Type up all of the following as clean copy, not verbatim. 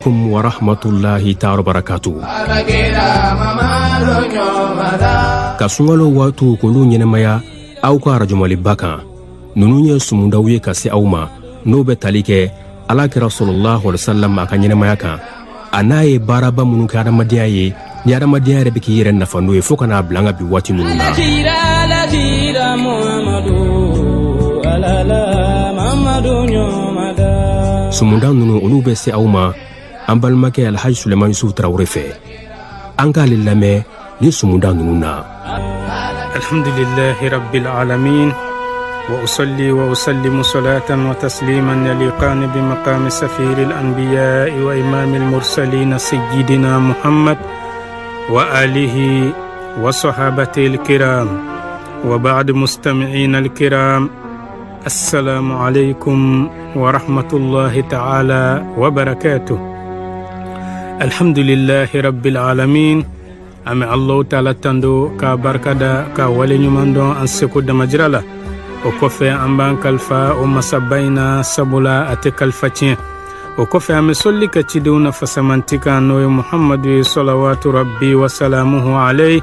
Wa rahmatullahi ta'ala barakatuh. Ka sunkalo waatiw k'olu ɲɛnamaya aw ka arajomaliba kan. Ninnu ye sumudaw ye ka se aw ma, n'o bɛ tali kɛ Ala kira sallallahu alaihi wasallam a ka ɲɛnamaya kan, a n'a ye baaraba minnu kɛ adamadenya ye, ni adamadenya yɛrɛ bɛ k'i yɛrɛ nafa n'o ye fo ka n'a bila an ka bi waati ninnu na. Sumunda ninnu, olu bɛ se aw ma an balimakɛ Alhaji Suleman Yusuf Tarawele fɛ. An k'ale lamɛn ni sumunda ninnu na. Alhamdulillahi rabbil alamin. وأصلي وأسلم صلاة وتسليما يليقان بمقام سفير الأنبياء وإمام المرسلين سيدنا محمد وآله وصحابته الكرام. وبعد، مستمعين الكرام، السلام عليكم ورحمة الله تعالى وبركاته. الحمد لله رب العالمين. An bɛ Allahu Taala tando ka barikada ka waleɲuman dɔn an seko damajira la. O kɔfɛ, an b'an kalifa o masaba in na, sabula a tɛ kalifa tiɲɛ. O kɔfɛ, an bɛ sɔli kɛ cidenw na fasamanti kan, n'o ye Muhamadu ye, salawatu rabbi wasalamuhu alayhi.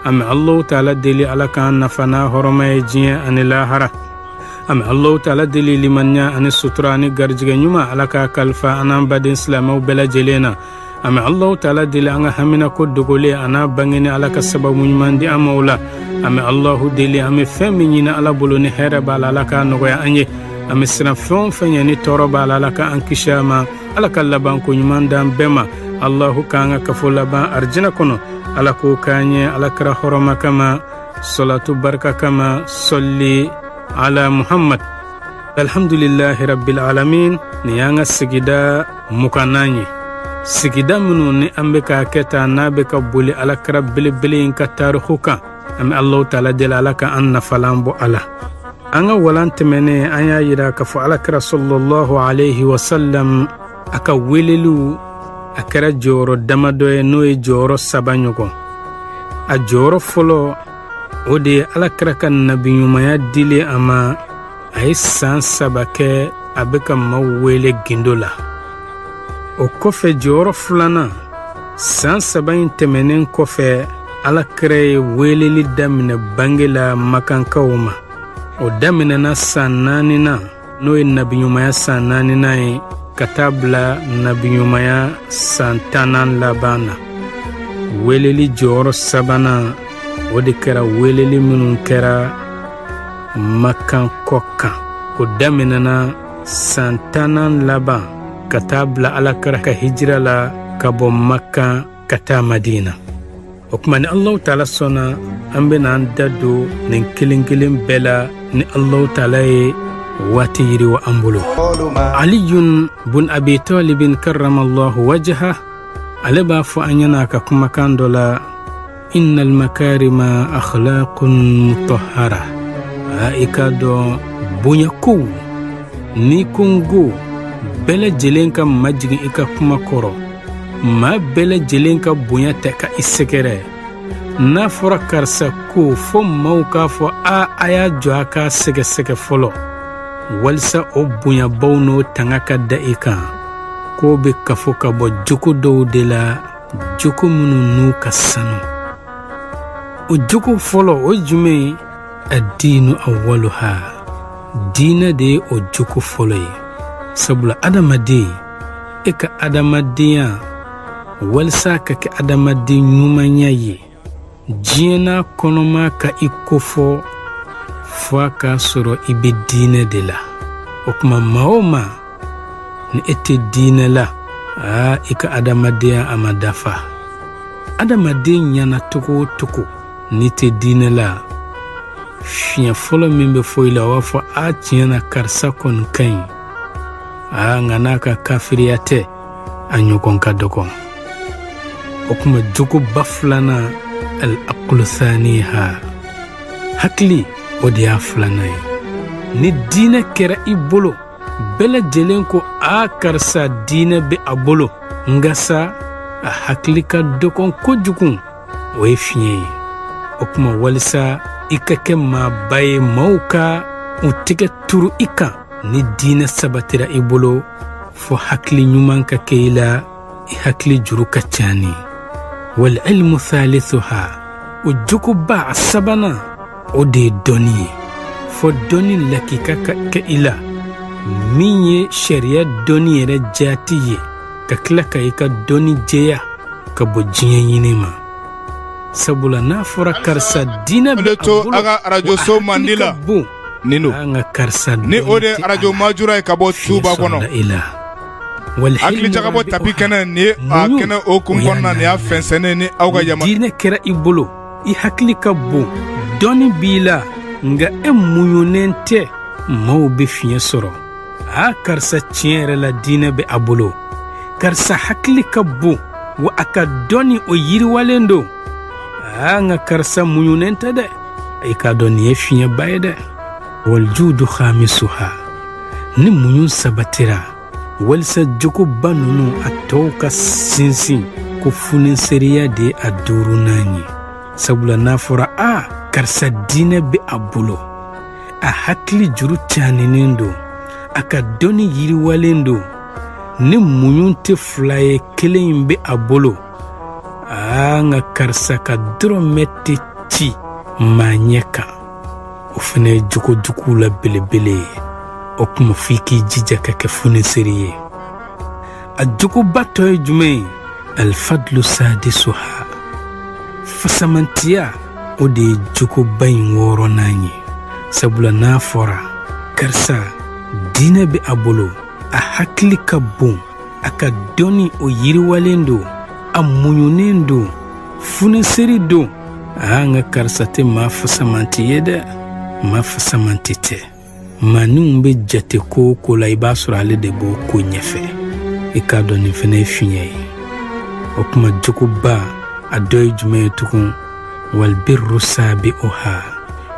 An bɛ Allahu Taala deli, Ala k'an nafa n'a hɔrɔma ye diɲɛ ani lahara. An bɛ Allahu Taala deli, limaniya ani sutura ani garijɛgɛ ɲuman, Ala k'a kalifa an n'an baden silamɛw bɛɛ lajɛlen na. An bɛ Allahu Taala deli, an ka haminako dogolen a n'a bangeni, Ala ka sababu ɲuman di an ma o la. An bɛ Allahu deli, an bɛ fɛn min ɲini Ala bolo, ni hɛrɛ b'a la, Ala k'a nɔgɔya an ye. An bɛ siran fɛn o fɛn ɲɛ, ni tɔɔrɔ b'a la, Ala ka an kisi a ma. Ala ka labanko ɲuman d'an bɛɛ ma. Allahu k'an ka kafo laban arijinɛ kɔnɔ. Ala k'o k'an ye Ala kira hɔrɔma kama, salatu barika kama, sɔli ala Muhammad. Alhamdulillahi rabbil alamin. Nin y'an ka sigida 20nan ye, sigida minnu ni an bɛ k'a kɛ tan, n'a bɛ ka boli Ala kira belebele in ka tariku kan. An bɛ Allahu Taala deli, Ala ka an nafalan bɔ a la. An ka walan tɛmɛnen, an y'a yira k'a fɔ Ala kira sallallahu alayhi wa sallam a ka weleliw, a kɛra jɔyɔrɔ damadɔ ye, n'o ye jɔyɔrɔ saba ɲɔgɔn. A jɔyɔrɔ fɔlɔ, o de ye Ala kira ka nabiɲumanya dilen a ma. A ye san 3 kɛ a bɛ ka maaw wele gindo la. O kɔfɛ, jɔyɔrɔ filanan, san 3 in tɛmɛnen kɔfɛ, Ala kira ye weleli daminɛ bange la makankaw ma. O daminɛna san 4nan, n'o ye nabiɲumanya san 4nan ye, ka taa bila nabiɲumanya san 10nan laban na. Weleli jɔyɔrɔ sabanan, o de kɛra weleli minnu kɛra makan kɔ kan. O daminɛna san 10nan laban ka taa bila Ala kira ka hijira la ka bɔ Makan ka taa Madina. O tuma, ni Allahu Taala sɔnna, an bɛna an da don nin kelen kelen bɛɛ la, ni Allahu Taala ye waati yiriwa an bolo. Aliyun bun Abi Talibin karramallahu wajha, ale b'a fɔ an ɲɛna a ka kumakan dɔ la: innal makarima akhlaqun mutahhara. A i k'a dɔn, bonyakow, n'i ko n ko bɛɛ lajɛlen ka majigin i ka kuma kɔrɔ, maa bɛɛ lajɛlen ka bonya tɛ ka i sɛgɛrɛ, n'a fɔra karisa ko, fo maaw k'a fɔ a a y'a jɔ a k'a sɛgɛsɛgɛ fɔlɔ, walisa o bonyabaw n'o tanga ka da i kan, k'o bɛ kafo ka bɔ jogo dɔw de la, jogo minnu n'u ka sanu. O jogo fɔlɔ, o jumɛn ye? Addiinu awwaluha. Diinɛ de ye o jogo fɔlɔ ye, sabula adamaden, e ka adamadenya, walisa ka kɛ adamaden ɲumanya ye diɲɛ n'a kɔnɔma ka i kofɔ, fo a k'a sɔrɔ i bɛ diinɛ de la. O tuma, maa o maa ni e tɛ diinɛ la, aa, i ka adamadenya a ma dafa. Adamaden ɲɛna togo o togo, n'i tɛ diinɛ la, fiɲɛ fɔlɔ min bɛ fɔ i la, o b'a fɔ: a tiɲɛ na, karisa kɔni ka ɲi, aa, nka n'a ka kafiriya tɛ, a ɲɔgɔn ka dɔgɔ. O tuma, jogoba filanan, al aqlu thaniha, hakili, o de y'a filanan ye. Ni diinɛ kɛra i bolo, bɛɛ lajɛlen ko: a karisa, diinɛ bɛ a bolo, nka sa a hakili ka dɔgɔn kojugu, o ye fiɲɛ ye. O tuma, walisa i ka kɛ maaba ye, maaw ka u tɛgɛ turu i kan, ni diinɛ sabatira i bolo, fo hakili ɲuman ka kɛ i la. I hakili juru ka cani. Wal ilmu thalithuha, o jogoba a sabanan o de ye dɔnni ye. Fɔ dɔnni lakika ka kɛ i la min ye sariya dɔnni yɛrɛ jaati ye, ka tila ka i ka dɔnni jɛya ka bɔ diɲɛ ɲini ma. Sabula n'a fɔra karisa diinɛ bɛ a bolo, a ka arajoso mandi la bon nin don an ka karisa ni o de ye arajo Majura ye ka bɔ Tuba kɔnɔ. E la hakili jagabɔ tapi kɛnɛ nin ye a kɛnɛ o kun kɔnɔna nin y'a fɛnsɛnnen ni aw ka yama. Diinɛ kɛra i bolo, i hakili ka bon, dɔnni b'i la, nka e muɲunen tɛ, maaw bɛ fiɲɛ sɔrɔ. A karisa tiɲɛ yɛrɛ la diinɛ bɛ a bolo, karisa hakili ka bon, wa a ka dɔnni o yiriwalen don. A nka karisa muɲunen tɛ dɛ, i k'a dɔn nin ye fiɲɛba ye dɛ. Waljudu khamisuha, ni muɲu sabatira walisa jogoba ninnu a tɔw ka sinsin, ko funiseriya de ye a duurunan ye. Sabula n'a fɔra a karisa diinɛ bɛ a bolo, a hakili juru caninen don, a ka dɔnni yiriwalen don, ni muɲu tɛ fila ye, kelen in bɛ a bolo, aa nka karisa ka dɔrɔmɛ tɛ ci maa ɲɛ kan, o fana ye jogo juguw la belebele ye. O tuma f'i k'i jija ka kɛ funiseri ye. A jogoba tɔ ye jumɛn ye? Alifadlu sadisuha, fasamantiya, o de ye jogoba in wɔɔrɔnan ye. Sabula n'a fɔra karisa diinɛ bɛ a bolo, a hakili ka bon, a ka dɔnni o yiriwalen don, a muɲunen don, funiseri don, aa nka karisa tɛ maa fasamanti ye dɛ, maa fasamanti tɛ. Maaninw bɛ jate ko o ko la, i b'a sɔrɔ ale de b'o ko ɲɛfɛ. I k'a dɔn nin fana ye fiɲɛ ye. O tuma jogoba a dɔ ye jumɛn ye tugun? Walbirru sabi'uha,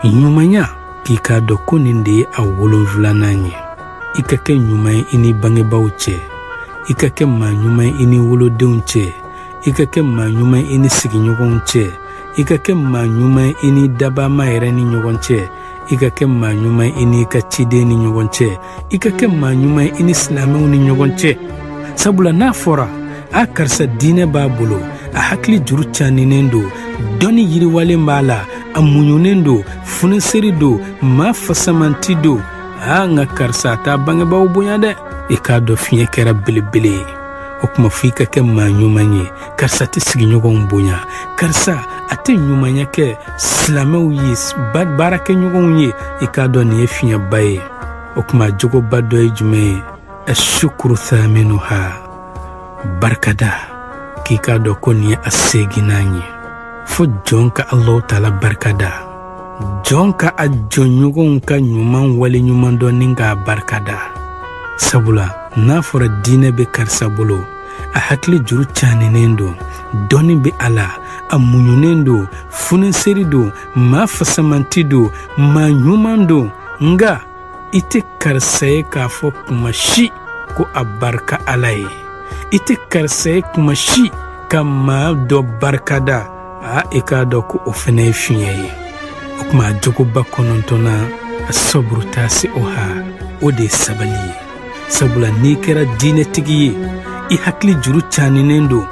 ɲumanya, k'i k'a dɔn ko nin de ye a wolonfilanan ye. I ka kɛ ɲuman ye i ni bangebaaw cɛ, i ka kɛ maa ɲuman ye i ni wolodenw cɛ, i ka kɛ maa ɲuman ye i ni sigiɲɔgɔnw cɛ, i ka kɛ maa ɲuman ye i ni dabama yɛrɛ ni ɲɔgɔn cɛ, i ka kɛ maa ɲuman ye i n'i ka ciden ni ɲɔgɔn cɛ, i ka kɛ maa ɲuman ye i ni silamɛw ni ɲɔgɔn cɛ. Sabula n'a fɔra a karisa diinɛ b'a bolo, a hakili juru caninen don, dɔnni yiriwalen b'a la, a muɲunen don, funiseri don, maa fasamanti don, a nka karisa a t'a bangebaaw bonya dɛ, i k'a dɔn fiɲɛ kɛra belebele ye. O tuma f'i ka kɛ maa ɲuman ye. Karisa tɛ sigiɲɔgɔnw bonya, karisa a tɛ ɲumanya kɛ silamɛw ye, baarakɛɲɔgɔnw ye, i k'a dɔn nin ye fiɲɛba ye. O tuma jogoba dɔ ye jumɛn ye? Asukuru thaminuha, barikada, k'i k'a dɔn ko nin ye a seginnan ye. Fo jɔn ka Alahu taala barikada, jɔn ka a jɔnɲɔgɔnw ka ɲuman waleɲuman dɔn ni k'a barikada. Sabula n'a fɔra diinɛ bɛ karisa bolo, a hakili juru caninen don, dɔnni bɛ a la, a muɲunen don, funiseri don, maa fasamanti don, maa ɲuman don, nka i tɛ karisa ye k'a fɔ kuma si ko a barika Ala ye, i tɛ karisa ye kuma si ka maa dɔ barikada, a i k'a dɔn ko o fana ye fiɲɛ ye. O tuma a jogoba kɔnɔntɔnnan, a saburu taasi o ha, o de ye sabali ye. Sabula n'i kɛra diinɛtigi ye, i hakili juru caninen don,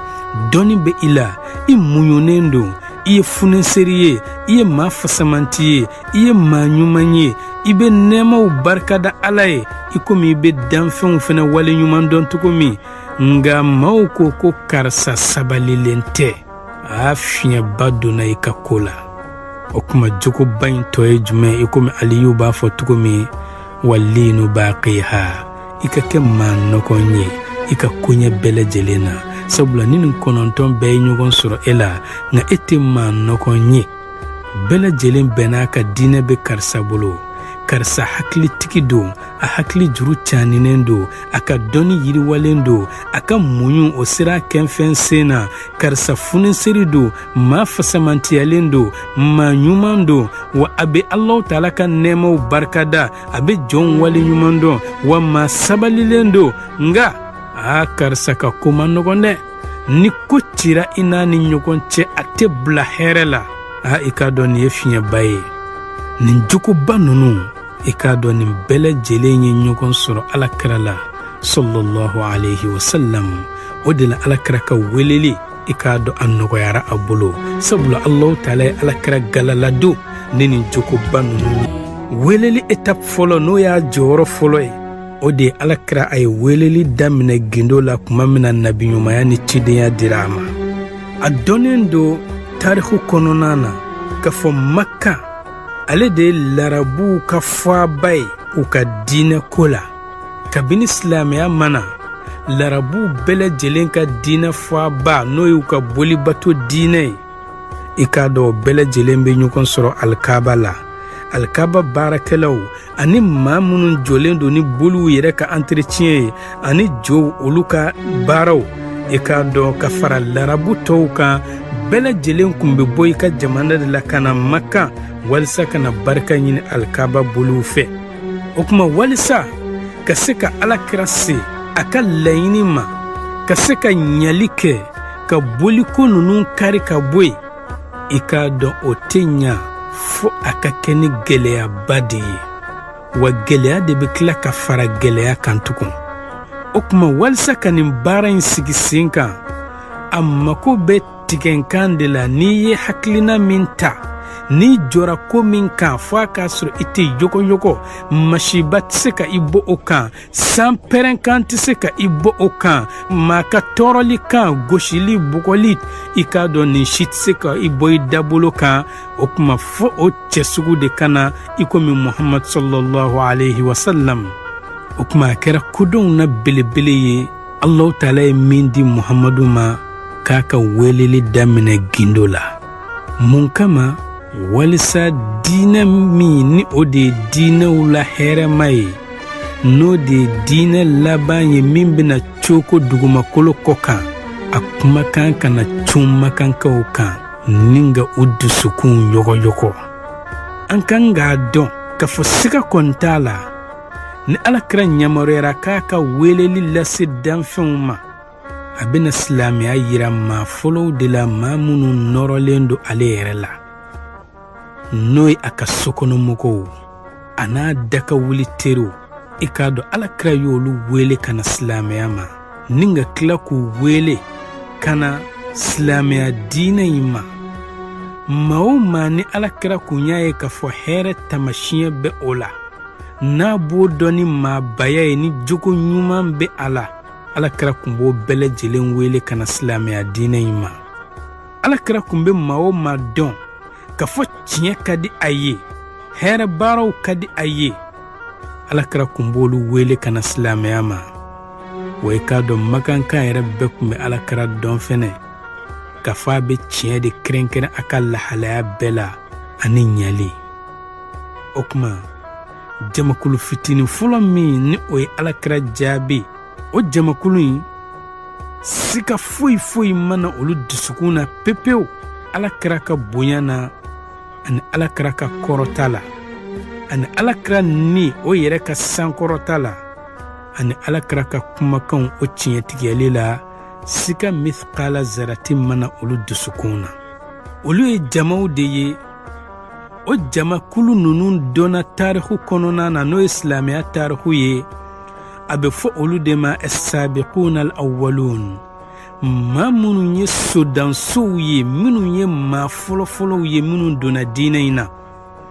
dɔnni bɛ i la, i muɲunen don, i ye funiseri ye, i ye maa fasamanti ye, i ye maa ɲuman ye, i bɛ nɛɛmaw barikada Ala ye i komi i bɛ danfɛnw fana waleɲuman dɔn cogo min, nka maaw ko ko karisa sabalilen tɛ, a fiɲɛba donna i ka ko la. O tuma jogoba in tɔ ye jumɛn? I komi Aliyu b'a fɔ cogo min, walinu baqiha, i ka kɛ maa nɔgɔn ye i ka koɲɛ bɛɛ lajɛlen na. Sabula ni nin kɔnɔntɔn bɛɛ ye ɲɔgɔn sɔrɔ e la, nka e tɛ maa nɔgɔn ye. Bɛɛ lajɛlen bɛn'a ka diinɛ bɛ karisa bolo, karisa hakilitigi don, a hakili juru caninen don, a ka dɔnni yiriwalen don, a ka muɲu o sira kɛnfɛn sen na, karisa funiseri don, maa fasamantiyalen don, maa ɲuman don, wa a bɛ Alahu taala ka nɛɛmaw barikada, a bɛ jɔnw waleɲuman dɔn, wa maa sabalilen don, nka a karisa ka ko man nɔgɔn dɛ. Ni ko cira i n'a ni ɲɔgɔn cɛ, a tɛ bila hɛrɛ la. A i k'a dɔn nin ye fiɲɛba ye. Nin jogoba ninnu, i k'a dɔn nin bɛɛ lajɛlen ye ɲɔgɔn sɔrɔ Ala kira la sallallahu alayhi wa sallam. O de la Alakira ka weleli, i k'a dɔn, a nɔgɔyara a bolo, sabula Alahu Taala ye Alakira galaladon ni nin jogoba ninnu ye. Weleli étape fɔlɔ, n'o y'a jɔyɔrɔ fɔlɔ ye, o de ye Alakira a ye weleli daminɛ gindo la tuma min na nabiɲumanya ni cidenya dira a ma. A dɔnnen don tariku kɔnɔna na k'a fɔ Maka, ale de ye larabuw ka faaba ye u ka diinɛ ko la. Kabini silamɛya ma na, larabuw bɛɛ lajɛlen ka diinɛ faaba, n'o y'u ka bolibato diinɛ ye, i k'a dɔn, o bɛɛ lajɛlen bɛ ɲɔgɔn sɔrɔ Alikaba la. Alikaba baarakɛlaw ani maa minnu jɔlen don ni boliw yɛrɛ ka entretien ye ani jow, olu ka baaraw, i k'a dɔn, ka fara larabu tɔw kan, bɛɛ lajɛlen kun bɛ bɔ i ka jamana de la ka na Makan walisa ka na barika ɲini Alikaba boliw fɛ. O tuma, walisa ka se ka Alakira se a ka laɲini ma, ka se ka ɲali kɛ ka boliko ninnu kari ka bɔ yen, i k'a dɔn, o tɛ ɲa fo a ka kɛ ni gɛlɛyaba de ye, wa gɛlɛya de bɛ tila ka fara gɛlɛya kan tugun. O tuma, walisa ka nin baara in sigi sen kan, a mako bɛ tigɛnkan de la. N'i ye hakilina min ta, n'i jɔra ko min kan, fo a k'a sɔrɔ i tɛ yɔgɔyɔgɔ, masiba tɛ se ka i bɔ o kan, san pɛrɛnkan tɛ se ka i bɔ o kan, maa ka tɔɔrɔli kan, gosili, bugɔli, i k'a dɔn, nin si tɛ se ka i bɔ i dabolo kan. O tuma, fo o cɛ sugu de ka na i komi Muhammad sallallahu alaihi wasallam. O tuma, a kɛra kodɔnw na belebele ye Alahu Taala ye min di Muhammadu ma k'a ka weleli daminɛ gindo la. Mun kama? Walisa diinɛ min ni o de ye diinɛw la hɛrɛma ye, n'o de ye diinɛ laban ye min bɛna coko dugumakolo kɔ kan, a kumakan kana cun makankaw kan ni ka u dusukunw yɔgɔyɔgɔ. An kan k'a dɔn k'a fɔ siga kɔni t'a la, ni Alakira yamaruyara k'a ka weleli lase danfɛnw ma, a bɛna silamɛya yira maa fɔlɔw de la, maa minnu nɔrɔlen don ale yɛrɛ la, n'o ye a ka sokɔnɔmɔgɔw a n'a daka wuli teriw. I k'a dɔn, Alakira y'olu wele ka na silamɛya ma, ni ka tila k'u wele ka na silamɛya diinɛ in ma. Maa o maa ni Alakira kun y'a ye k'a fɔ hɛrɛ taamasiyɛn bɛ o la, n'a b'o dɔn ni maabaya ye, ni jogo ɲuman bɛ a la, Alakira kun b'o bɛɛ lajɛlen wele ka na silamɛya diinɛ in ma. Alakira kun bɛ maa o maa dɔn k'a fɔ tiɲɛ ka di a ye, hɛrɛ baaraw ka di a ye, Alakira kun b'olu wele ka na silamɛya ma. Wa i k'a dɔn, makankan yɛrɛ bɛɛ kun bɛ Alakira dɔn fɛnɛ k'a fɔ a bɛ tiɲɛ de kɛrɛnkɛrɛn a ka lahalaya bɛɛ la ani ɲali. O tuma, jamakulu fitinin fɔlɔ min ni o ye Alakira jaabi, o jamakulu in, sika foyi foyi mana olu dusukun na pepewu Alakira ka bonya na ani Alakira ka kɔrɔta la ani Alakira ni o yɛrɛ ka sankɔrɔta la ani Alakira ka kumakanw o tiɲɛtigiyali la, sika mithqala zarati mana olu dusukun na. Olu ye jamaw de ye. O jamakulu ninnu dɔnna tariku kɔnɔna na, n'o ye silamɛya tariku ye, a bɛ fɔ olu de ma as-sabiquna al-awwalun, maa minnu ye sodansow ye, minnu ye maa fɔlɔfɔlɔw ye minnu donna diinɛ in na.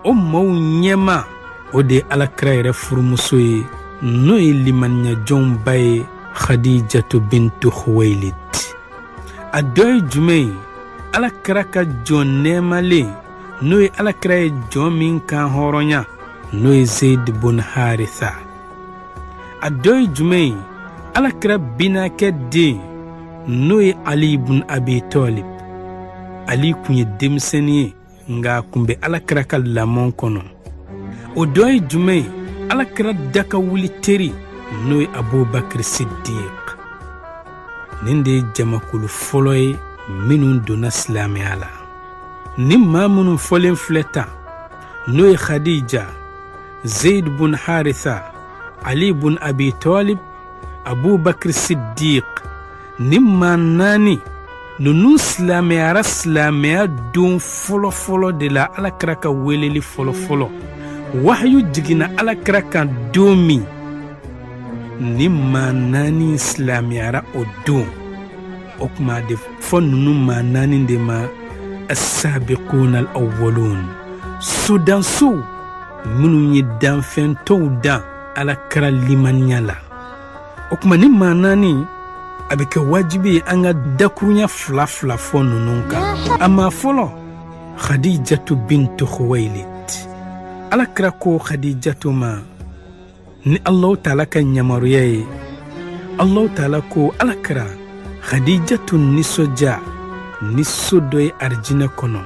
O maaw ɲɛma, o de ye Alakira yɛrɛ furumuso ye, n'o ye limaniyajɔnw ba ye, Khadijatu bintu Khuwailid. A dɔ ye jumɛn ye? Alakira ka jɔn nɛɛmalen, n'o ye Alakira ye jɔn min kan hɔrɔnya, n'o ye Zeid bun Haritha. A dɔ ye jumɛn ye? Alakira binakɛ den, n'o ye Ali bun Abi Talib. Ali kun ye denmisɛnnin ye, nka a kun bɛ Alakira ka lamɔ kɔnɔ. O dɔ ye jumɛn ye? Alakira daka wuli teri, n'o ye Abubakar Siddiq. Nin de ye jamakulu fɔlɔ ye minnu donna silamɛya la. Ni maa minnu fɔlen filɛ tan, n'o ye Khadija, Zeid bun Haritha, Ali bun Abi Talib, Abubakar Siddiq, ni maa naani ninnu silamɛyara silamɛya don fɔlɔfɔlɔ de la, Alakira ka weleli fɔlɔfɔlɔ, wahayu jiginna Alakira kan don min, ni maa naani silamɛyara o don. O tuma a de fɔ ninnu maa naani de ma asabiquna alawwalun, sodansow minnu ye danfɛn tɔw dan Ala kira limaniya la. O tuma ni maa naani, a bɛ kɛ wajibi ye an ka dakurunya fila fila fɔ ninnu kan. A maa fɔlɔ, Khadijatu bintu Khuwailid. Ala kira ko Khadijatu ma ni Alahu taala ka yamaruya ye, Alahu taala ko Ala kira Khadijatu nisɔndiya ni so dɔ ye arijinɛ kɔnɔ,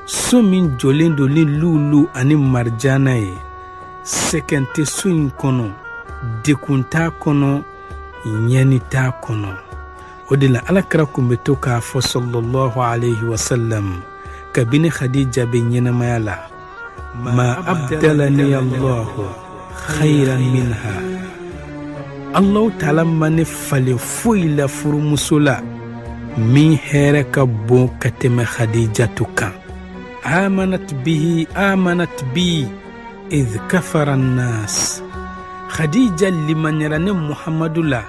so min jɔlen don ni lulu ani marijana ye. Sɛgɛn tɛ so in kɔnɔ, degun t'a kɔnɔ, ɲɛni t'a kɔnɔ. O de la Ala kira kun bɛ to k'a fɔ sallallahu alayhi wa sallam kabini Khadija bɛ ɲɛnamaya la, ma abdalani Allahu khayran minha, Allahu taala ma ne falen foyi la furumuso la min hɛrɛ ka bon ka tɛmɛ Khadijatu kan. Amanat bihi amanat bi idh kafara an-nas. Khadija limaniyara ne Muhammadu la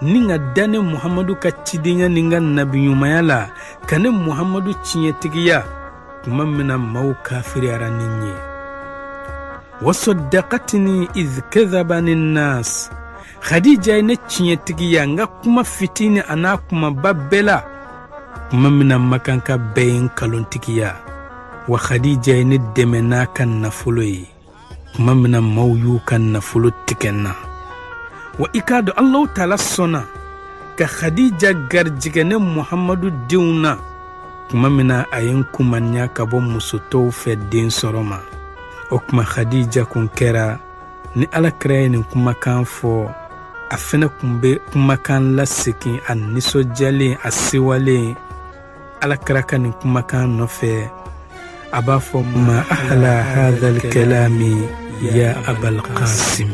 ni ka da ne Muhammadu ka cidenya ni n ka nabiɲumanya la, ka ne Muhammadu tiɲɛtigiya tuma min na maaw kafiriyara ni n ye. Wasaddaqatni idh kadhabani an-nas. Khadija ye ne tiɲɛtigiya n ka kuma fitini a n'a kumaba bɛɛ la tuma min na makanka bɛɛ ye n kalontigiya. Wa Khadija ye ne dɛmɛ n'a ka nafolo ye tuma min na maaw y'u ka nafolo tigɛ n na. Wa i k'a dɔn Alahu taala sɔnna ka Khadija garijɛgɛ ne Muhammadu denw na tuma min na a ye n kumaniya ka bɔ muso tɔw fɛ den sɔrɔ ma. O tuma Khadija kun kɛra ni Ala kira ye nin kumakan fɔ, a fɛnɛ kun bɛ kumakan lasegin a nisɔndiyalen, a sewalen Ala kira ka nin kumakan nɔfɛ. A b'a fɔ ma ahla hadha alkalami ya abal qasim.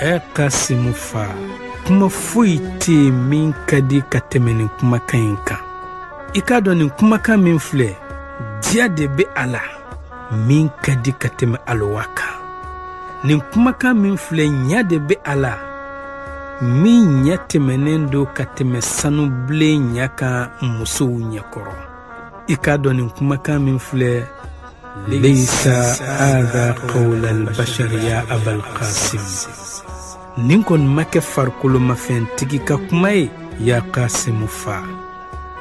Ɛ Kasimu fa, kuma foyi tɛ yen min ka di ka tɛmɛ nin kumakan in kan. I k'a dɔn nin kumakan min filɛ, diya de bɛ a la min ka di ka tɛmɛ alowa kan. Nin kumakan min filɛ, ɲa de bɛ a la min ɲɛ tɛmɛnen don ka tɛmɛ sanubilen ɲɛ kan musow ɲɛkɔrɔ. I k'a dɔn nin kumakan min filɛ, laysa hadha qawla al-bashar ya abal qasim. Nin kɔni ma kɛ farikolomafɛntigi ka kuma ye ya Kasimu fa.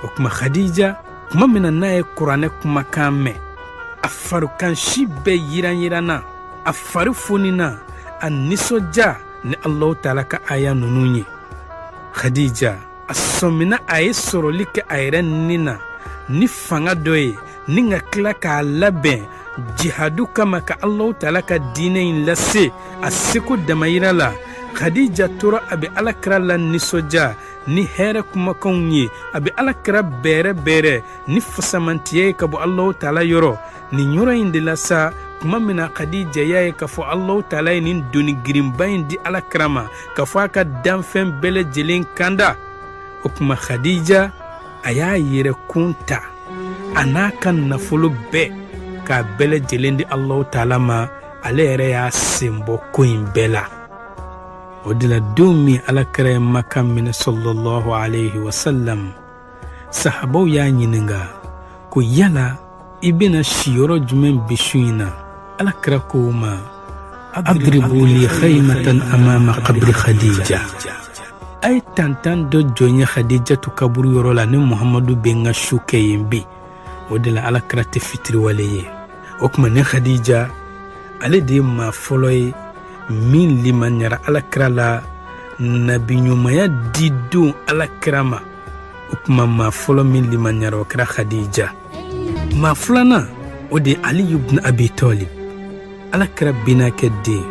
O tuma Khadija tuma min na n'a ye kuranɛ kumakan mɛn, a farikan si bɛɛ yiran-yiranna, a fari fonina, a nisɔndiya ni Alahu taala ka aya ninnu ye. Khadija a sɔmina a ye sɔrɔli kɛ a yɛrɛ ni na ni fanga dɔ ye, ni ka tila k'a labɛn jihadu kama ka Alahu taala ka diinɛ in lase a seko damayira la. Khadija tora a bɛ Ala kira la nisɔndiya ni hɛrɛ kumakanw ye, a bɛ Ala kira bɛrɛ bɛrɛ ni fasamantiya ye ka bɔ Alahu taala yɔrɔ. Nin yɔrɔ in de la sa, tuma min na Khadija y'a ye k'a fɔ Alahu taala ye nin doni girinba in di Ala kira ma k'a fɔ a ka danfɛn bɛɛ lajɛlen kanda, o tuma Khadija a y'a yɛrɛ kun ta a n'a ka nafolo bɛɛ k'a bɛɛ lajɛlen di Alahu taala ma. Ale yɛrɛ y'a sen bɔ ko in bɛɛ la. O de la don min Ala kira ye Maka minɛ sallallahu alayhi wa sallam, sahabaw y'a ɲininka ko yala i bɛna siyɔrɔ jumɛn bi su in na? Ala kira ko u ma, adribu li khaymatan amama qabri Khadija. A ye tantan dɔ jɔ n ye Khadijatu kaburu yɔrɔ la, ni Muhammadu bɛ n ka su kɛ yen bi. O de la Ala kira tɛ fitiriwale ye. O tuma ni Khadija ale de ye maa fɔlɔ ye min limaniyara Ala kira la nabiɲumanya di don Ala kira ma. O tuma maa fɔlɔ min limaniyara o kɛra Khadija. Maa filanan o de ye Aliyu ibn Abi Talib, Ala kira binakɛ den.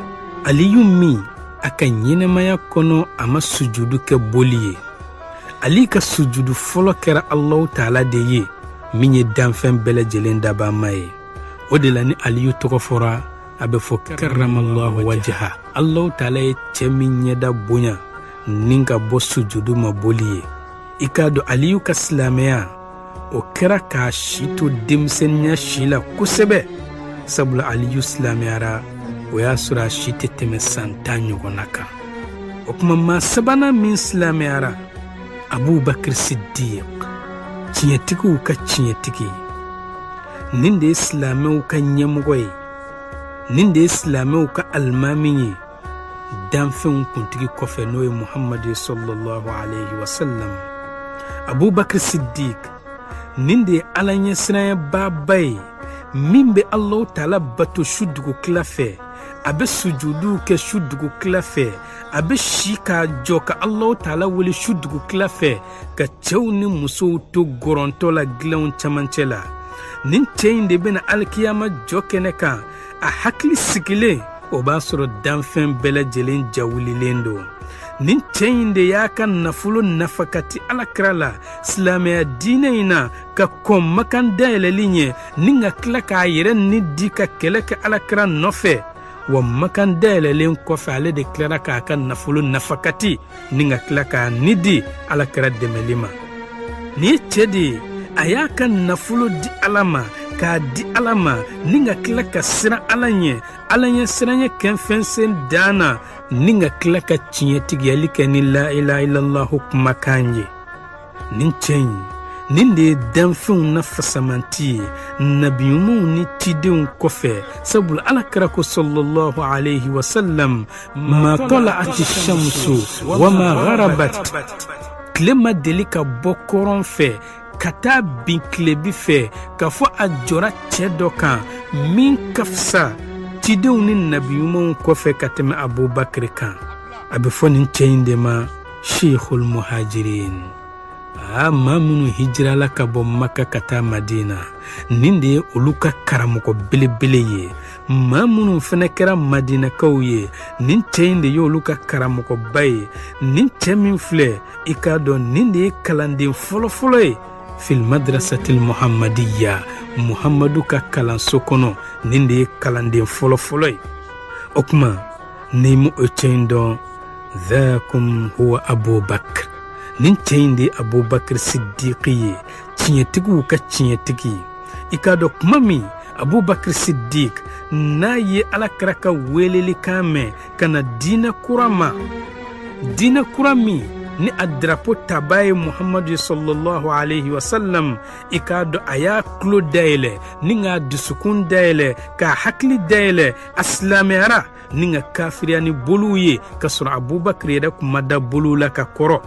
Aliyu min a ka ɲɛnamaya kɔnɔ a ma sujudu kɛ boli ye. Ali ka sujudu fɔlɔ kɛra Alahu taala de ye min ye danfɛn bɛɛ lajɛlen dabama ye. O de la ni Aliyu tɔgɔ fɔra a bɛ fɔ karramallahu wajha, Alahu taala ye cɛ min ɲɛda bonya ni ka bɔ sujudu ma boli ye. I k'a dɔn Aliyu ka silamɛya o kɛra k'a si to denmisɛnninya si la kosɛbɛ, sabula Aliyu silamɛyara o y'a sɔrɔ a si tɛ tɛmɛ san 10 ɲɔgɔnna kan. O tuma maa sabanan min silamɛyara Abubakar Siddiq, tiɲɛtigiw ka tiɲɛtigi. Nin de ye silamɛw ka ɲɛmɔgɔ ye, nin de ye silamɛw ka alimami ye danfɛnw kuntigi kɔfɛ, n'o ye Muhammadu ye sallallahu alayhi wa sallam. Abubakar Siddiq, nin de ye Ala ɲɛsiranɲɛbaaba ye min bɛ Alahu Taala bato su dugutila fɛ. A bɛ sujuduw kɛ su dugutila fɛ, a bɛ si k'a jɔ ka Alahu Taala wele su dugutila fɛ, ka cɛw ni musow to gɔrɔntɔ la dilanw camancɛ la. Nin cɛ in de bɛna alikiyama jɔ kɛnɛ kan a hakili sigilen, o b'a sɔrɔ danfɛn bɛɛ lajɛlen jawulilen don. Nin cɛ in de y'a ka nafolo nafakati Alakira la silamɛya diinɛ in na ka kɔn Makan dayɛlɛli ɲɛ, ni ka tila k'a yɛrɛ ni di ka kɛlɛ kɛ Alakira nɔfɛ. Wa Makan dayɛlɛlen kɔfɛ, ale de tilara k'a ka nafolo nafakati ni ka tila k'a ni di Alakira dɛmɛli ma. Nin ye cɛ de ye, a y'a ka nafolo di Ala ma, k'a di Ala ma, ni ka tila ka siran Ala ɲɛ, Ala ɲɛ siranɲɛ kɛnfɛnsen dan na, ni ka tila ka tiɲɛtigiyali kɛ ni la ilaha illallahu kumakan ye. Nin cɛ in, nin de ye danfɛnw na fasamanti ye nabiɲumanw ni cidenw kɔfɛ, sabula Ala kira ko sallallahu alayhi wa sallam: ma tala'ati shamsu wa ma gharabat. Tile ma deli ka bɔ kɔrɔn fɛ ka taa bin tilebi fɛ k'a fɔ a jɔra cɛ dɔ kan min ka fisa cidenw ni nabiɲumanw kɔfɛ ka tɛmɛ Abubakar kan. A bɛ fɔ nin cɛ in de ma Sheikhul Muhajirin. Aa, maa minnu hijirala ka bɔ Maka ka taa Madina, nin de ye olu ka karamɔgɔ belebele ye. Maa minnu fɛnɛ kɛra Madinakaw ye, nin cɛ in de ye olu ka karamɔgɔba ye. Nin cɛ min filɛ, i k'a dɔn nin de ye kalanden fɔlɔfɔlɔ ye fil madrasatil muhammadiya, Muhammadu ka kalanso kɔnɔ, nin de ye kalanden fɔlɔfɔlɔ ye. O tuma, n'i ma o cɛ in dɔn, dhakum huwa Abubakar. Nin cɛ in de ye Abubakar Siddiqi ye, tiɲɛtigiw ka tiɲɛtigi. I k'a dɔn, kuma min Abubakar Siddiq n'a ye Ala kira ka welelikan mɛn ka na diinɛ kura ma, diinɛ kura min ni a darapo taba ye Muhammadu ye sallallahu alayhi wa sallam, i k'a dɔn a y'a tulo dayɛlɛ ni k'a dusukun dayɛlɛ, k'a hakili dayɛlɛ, a silamɛyara ni ka kafiriya ni boliw ye, ka sɔrɔ Abubakar yɛrɛ kun ma da boliw la ka kɔrɔ.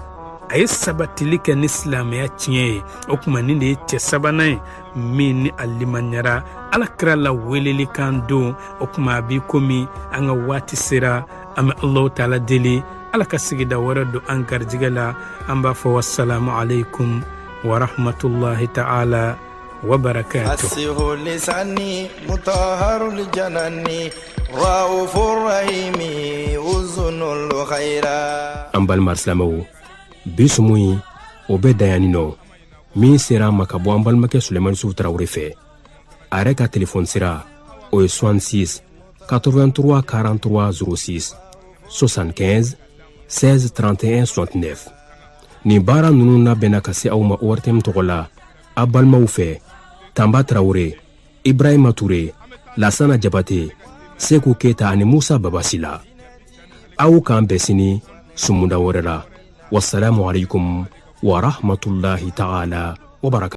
A ye sabatili kɛ ni silamɛya tiɲɛ ye. O tuma, nin de ye cɛ sabanan ye min ni a limaniyara Ala kira la welelikan don. O tuma, a b'i komi an ka waati sera. An bɛ Alahu Taala deli, Ala ka sigida wɛrɛ don an garijɛgɛ la. An b'a fɔ wasalamu aleykum wa rahmatulahi ta'ala wa barakatuh. فصيح اللسان مطهر الجنان رؤوف الرحيم أذن الخير. An balima silamɛw, bi sumu in, o bɛ dan yanni nɔ. Min sera an ma ka bɔ an balimakɛ Sulemani Sufu Tarawele fɛ, a yɛrɛ ka telefɔni sira, o ye 66 83 43 06, 75 16 31 69. Nin baara ninnu labɛnna ka se aw ma ORTM tɔgɔ la, a balimaw fɛ, Tanba Tarawele, Ibrahima Ture, Lasana Jabate, Seku Keta ani Musa Babasila. Aw k'an bɛn sini sumunda wɛrɛ la. Wasalamu alaikum wa rahmatullahi ta'ala wa barakatuh.